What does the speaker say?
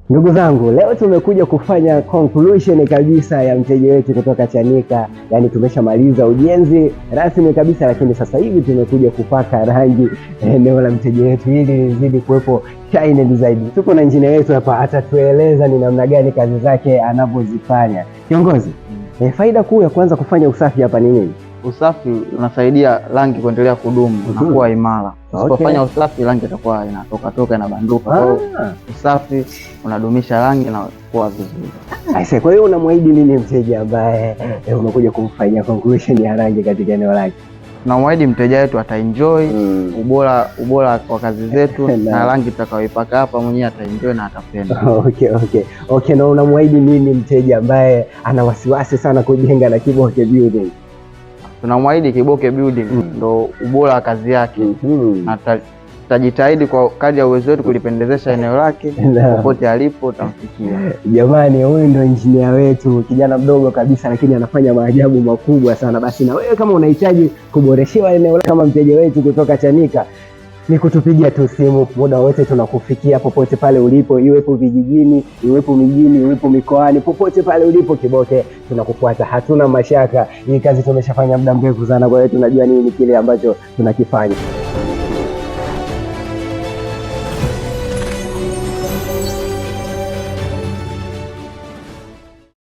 Ndugu zangu, leo tumekuja kufanya conclusion kabisa ya mteja wetu kutoka Chanika. Yaani tumeshamaliza ujenzi rasmi kabisa, lakini sasa hivi tumekuja kupaka rangi eneo la mteja wetu ili lizidi kuwepo shine zaidi. Tuko na injinia wetu hapa, atatueleza ni namna gani kazi zake anavyozifanya. Kiongozi, faida kuu ya kuanza kufanya usafi hapa ni nini? Usafi unasaidia rangi kuendelea kudumu na kuwa imara. Usipofanya usafi, rangi itakuwa inatoka toka, inabanduka. Kwa hiyo usafi unadumisha rangi na kuwa vizuri. Aise, kwa hiyo unamwahidi nini mteja ambaye umekuja kumfanyia conclusion ya rangi katika eneo lake? Tunamwahidi mteja wetu ataenjoy ubora wa kazi zetu na rangi tutakayoipaka hapa mwenyewe ataenjoy na atapenda. Okay, na unamwahidi nini mteja ambaye ana wasiwasi sana kujenga na Kiboke Building? Tunamwahidi Kiboke Building ndo ubora wa kazi yake na tutajitahidi kwa kadri ya uwezo wetu kulipendezesha eneo lake. Popote alipo utamfikia. Jamani, huyu ndo injinia wetu, kijana mdogo kabisa, lakini anafanya maajabu makubwa sana. Basi na wewe kama unahitaji kuboreshewa eneo lako kama mteja wetu kutoka Chanika, ni kutupigia tu simu muda wote, tunakufikia popote pale ulipo, iwepo vijijini, iwepo mijini, iwepo mikoani, popote pale ulipo Kiboke tunakufuata, hatuna mashaka. Hii kazi tumeshafanya muda mrefu sana, kwa hiyo tunajua nini kile ambacho tunakifanya.